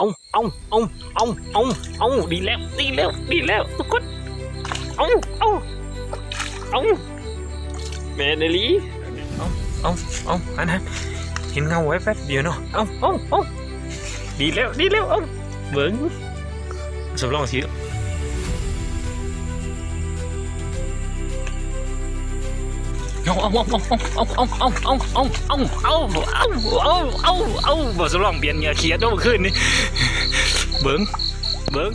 ເອົາ ເອົາ ເອົາ ເອົາ ເອົາ ເອົາ ດີແລ້ວ ດີແລ້ວ ດີແລ້ວ ທຸກຄົນ ເອົາ ເອົາ ເອົາ ແມ່ນອີ່ຫຼີ ເອົາ ເອົາ ເອົາ ອັນນັ້ນ ເຫັນເງົາແວບໆດຽວເນາະ ເອົາ ເອົາ ເອົາ ດີແລ້ວ ດີແລ້ວ ເອົາ ເບິ່ງ ສຳລອງຊິ ເອົາ ເອົາ ເອົາ ບໍ່ສຳລອງປ່ຽນເຫຍື່ອຂຽດເນາະມື້ຄືນນີ້ ເບິ່ງ ເບິ່ງ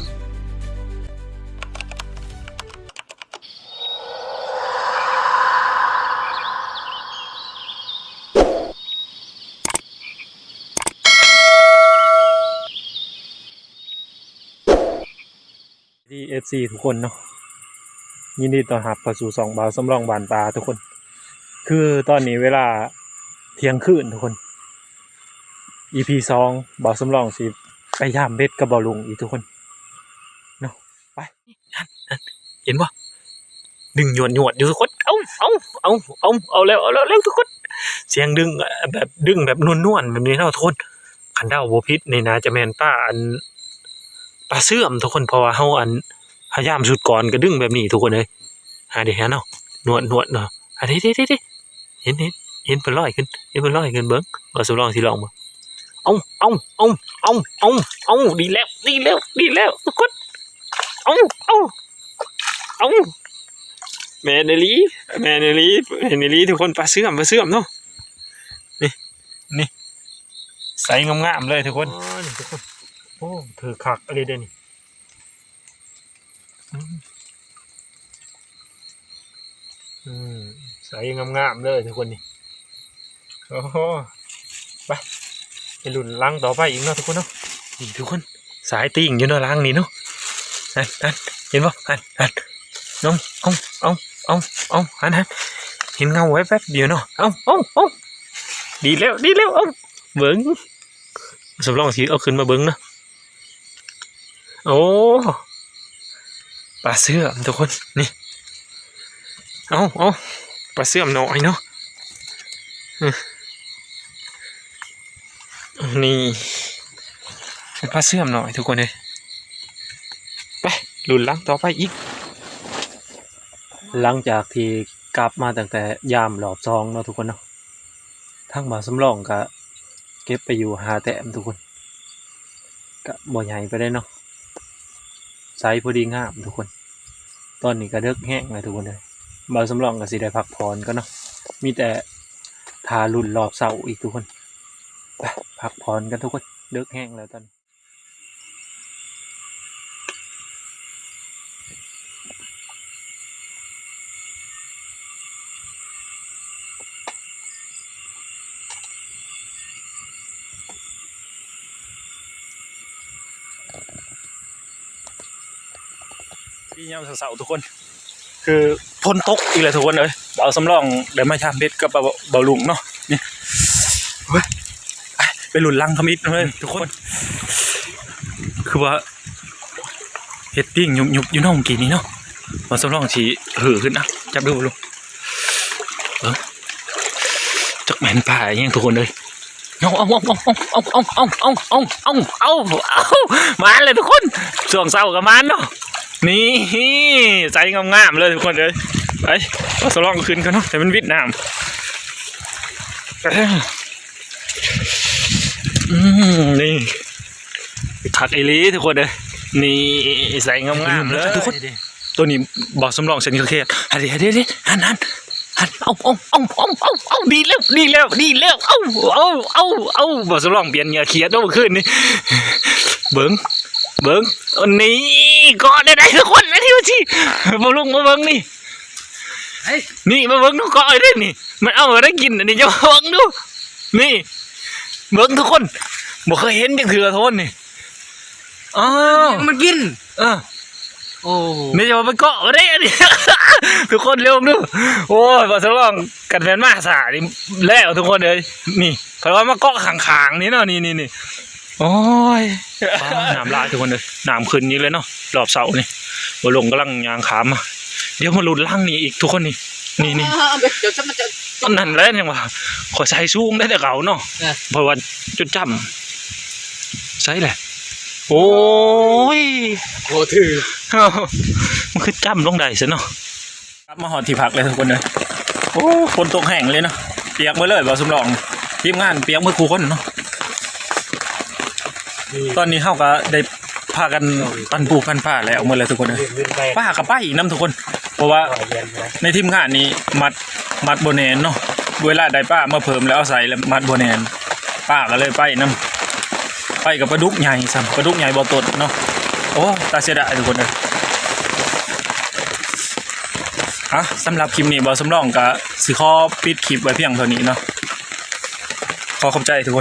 ດີ ເອັຟຊີ ທຸກຄົນເນາະ ຍິນດີຕ້ອນຮັບເຂົ້າສູ່ຊ່ອງບ່າວສຳລອງບ້ານປ່າທຸກຄົນ ຄືຕອນນີ້ເວລາທ່ຽງຄືນທຸກຄົນ ອີພີສອງ ບ່າວສຳລອງຊິໄປຢາມເບັດກັບບ່າວລຸງອີກທຸກຄົນເນາະ ໄປ ນັ້ນ ນັ້ນ ເຫັນບໍ່ ດຶງຍວດໆຢູ່ທຸກຄົນ ເອົາ ເອົາ ເອົາ ເອົາ ເອົາແລ້ວ ເອົາແລ້ວ ເອົາແລ້ວທຸກຄົນ ສຽງດຶງແບບ ດຶງແບບນວນໆແບບນີ້ເນາະທຸກຄົນ ຄັນເດົາບໍ່ຜິດນີ້ໜ້າຈະແມ່ນປາ ອັນ ປາເຊື່ອມທຸກຄົນ ເພາະວ່າເຮົາ ອັນ ພະຍາຍາມຊຸດກ່ອນກໍດຶງແບບນີ້ທຸກຄົນເອີຍ ຫາເດ້ ຫາເນາະ ນວດ ນວດເນາະ ຫາເດ້ ເດ້ ເດ້ ເດ້ ເຫັນ ເຫັນ ເຫັນເພິ່ນລອຍຂຶ້ນ ເຫັນເພິ່ນລອຍຂຶ້ນ ເບິ່ງ ບ່າວສຳລອງຊິລອງເບິ່ງ ເອົາ ເອົາ ເອົາ ເອົາ ເອົາ ເອົາ ດີແລ້ວ ດີແລ້ວ ດີແລ້ວ ທຸກຄົນ ເອົາ ເອົາ ເອົາ ແມ່ນອີ່ຫຼີ ແມ່ນອີ່ຫຼີ ແມ່ນອີ່ຫຼີທຸກຄົນ ປາເຊື່ອມ ປາເຊື່ອມເນາະ ນີ້ ນີ້ ໃສງາມໆເລີຍທຸກຄົນ ອໍ ນີ້ທຸກຄົນ ໂອ້ ຖືກຄັກອີ່ຫຼີເດ້ນີ້ ອືມ ອືມ ໃສງາມໆເລີຍທຸກຄົນນີ້ ໂອ້ໂຫ ໄປ ໄປລຸ້ນຫຼັງຕໍ່ໄປອີກເນາະທຸກຄົນເນາະ ນີ້ທຸກຄົນ ສາຍຕີງຢູ່ເນາະຫຼັງນີ້ເນາະ ນັ້ນ ນັ້ນ ເຫັນບໍ່ ຫັ້ນ ຫັ້ນ ເອົາ ເອົາ ເອົາ ເອົາ ຫັ້ນ ຫັ້ນ ເຫັນເງົາແວບໆດຽວເນາະ ເອົາ ເອົາ ເອົາ ດີແລ້ວ ດີແລ້ວ ເອົາ ເບິ່ງ ສຳລອງຊິເອົາຂຶ້ນມາເບິ່ງເນາະ ໂອ້ ປາເຊື່ອມທຸກຄົນ ນີ້ ເອົາ ເອົາ ປາເຊື່ອມນ້ອຍເນາະ ອື ນີ້ ເປັນປາເຊື່ອມນ້ອຍທຸກຄົນເອີຍ ໄປ ລຸ້ນຫຼັງຕໍ່ໄປອີກ ຫຼັງຈາກທີ່ກັບມາຕັ້ງແຕ່ຢາມລອບສອງເນາະທຸກຄົນເນາະ ທາງບ່າວສຳລອງກະເກັບໄປຢູ່ຫ້າແຕ້ມທຸກຄົນ ກະບໍ່ໃຫຍ່ປານໃດເນາະ ໃສພໍດີງາມທຸກຄົນ ຕອນນີ້ກະເດິກແຮງແລ້ວທຸກຄົນເອີຍ ບ່າວສຳລອງກະຊິໄດ້ພັກຜ່ອນກ່ອນເນາະ ມີແຕ່ຖ້າລຸ້ນລອບເຊົ້າອີກທຸກຄົນ ໄປ ພັກຜ່ອນກັນທຸກຄົນ ເດິກແຮງແລ້ວຕອນນີ້. ຍາມເຊົ້າໆ ທຸກຄົນ ຄືຝົນຕົກອີກແລ້ວທຸກຄົນເອີຍ ບ່າວສຳລອງໄດ້ມາຍາມເບັດກັບບ່າວ ບ່າວລຸງເນາະ ນີ້ ເອີຍ ໄປລຸ້ນຫຼັງທຳອິດເລີຍທຸກຄົນ ຄືວ່າເຫັດຕີງຍຸບໆຢູ່ເນາະ ມື້ກີ້ນີ້ເນາະ ບ່າວສຳລອງຊິເຫີຂຶ້ນ ອ່ະ ຈັບດູ ເບິ່ງ ເອີ ຈັກແມ່ນປາອີ່ຫຍັງທຸກຄົນເອີຍ ເອົາ ເອົາ ມາແລ້ວທຸກຄົນ ຊ່ວງເຊົ້າກໍມາເນາະ ນີ້ ໃສງາມໆເລີຍທຸກຄົນເອີຍ ໄປ ເອົາສະຫຼອງຂຶ້ນກ່ອນເນາະ ໃຫ້ມັນວິດນ້ຳ ອືມ ນີ້ ຄັກອີ່ຫຼີທຸກຄົນເອີຍ ນີ້ ໃສງາມໆເລີຍທຸກຄົນ ໂຕນີ້ບໍ່ສຳລອງເຊັ່ນເຄີຍ ຫັ້ນເດ້ ຫັ້ນເດ້ ຫັ້ນ ຫັ້ນ ຫັ້ນ ເອົາ ເອົາ ດີແລ້ວ ດີແລ້ວ ດີແລ້ວ ເອົາ ເອົາ ເອົາ ເອົາ ບໍ່ສຳລອງປ່ຽນເຫຍື່ອຂຽດເນາະມື້ຄືນນີ້ ເບິ່ງ ເບິ່ງ ນີ້ ເກາະໄດ້ ໄດ້ທຸກຄົນ ອັນນີ້ວ່າຊິ ບໍ່ລົງມາເບິ່ງນີ້ ນີ້ ມາເບິ່ງດູ ເກາະໄດ້ນີ້ ມັນເອົາໄດ້ກິນ ອັນນີ້ ເຈົ້າເບິ່ງດູ ນີ້ ເບິ່ງທຸກຄົນ ບໍ່ເຄີຍເຫັນຈັກເທື່ອໂທນນີ້ ອ້າວ ມັນກິນ ເອີ ໂອ້ ແມ່ນວ່າມັນເກາະບໍ່ໄດ້ອັນນີ້ ທຸກຄົນເບິ່ງດູ ໂອ້ຍ ບໍ່ສະຫຼອງ ກັນແມ່ນມາຊ້ານີ້ແລ້ວທຸກຄົນເອີຍ ນີ້ ເພິ່ນວ່າມາເກາະຂ້າງໆນີ້ເນາະ ນີ້ໆໆ ໂອ້ຍ ນ້ຳຫຼາຍທຸກຄົນເອີຍ ນ້ຳຂຶ້ນອີກແລ້ວເນາະ ລອບເຊົ້ານີ້ ບໍ່ລົງກຳລັງຍ່າງຂ້າມມາ ດຽວມາລຸ້ນຫຼັງນີ້ອີກທຸກຄົນນີ້ ນີ້ໆ ອັນນັ້ນແຫຼະ ຍັງວ່າ ຂ້ອຍໃສ່ສູງໄດ້ແຕ່ເກົ່າເນາະ ເອີ ເພາະວ່າຈົດຈຳ ໃສ່ແຫຼະ ໂອ້ຍ ບໍ່ຖືກ ມັນຄືຈ້ຳລົງໄດ້ຊັ້ນເນາະ. ກັບມາຮອດທີ່ພັກແລ້ວທຸກຄົນເອີຍ. ໂອ້ ຝົນຕົກແຮງເລີຍເນາະ ປຽກເບິດເລີຍ ບໍ່ສຳລອງ ທີມງານປຽກເບິດຄູ່ຄົນເນາະ. ຕອນນີ້ເຮົາກໍໄດ້ພາກັນປັ່ນປູກປັ່ນປາແລ້ວເບິດແລ້ວທຸກຄົນເອີຍ. ປາກໍໄປນຳທຸກຄົນ ເພາະວ່າໃນທີມງານນີ້ມັດ ມັດບໍ່ແໜ້ນເນາະ. ເວລາໄດ້ປາມາເພີ່ມແລ້ວເອົາໃສ່ແລ້ວມັດບໍ່ແໜ້ນ ປາກໍເລີຍໄປນຳ. ໄປກັບປາດຸກໃຫຍ່ຊ້ຳ ປາດຸກໃຫຍ່ບໍ່ຕົ້ນເນາະ. ໂອ້ ຕາເສຍດາຍທຸກຄົນເອີຍ. ອ່ະ ສຳລັບຄລິບນີ້ ບ່າວສຳລອງກໍຊິຂໍປິດຄລິບໄວ້ພຽງເທົ່ານີ້ເນາະ. ຂໍຂອບໃຈທຸກຄົນ.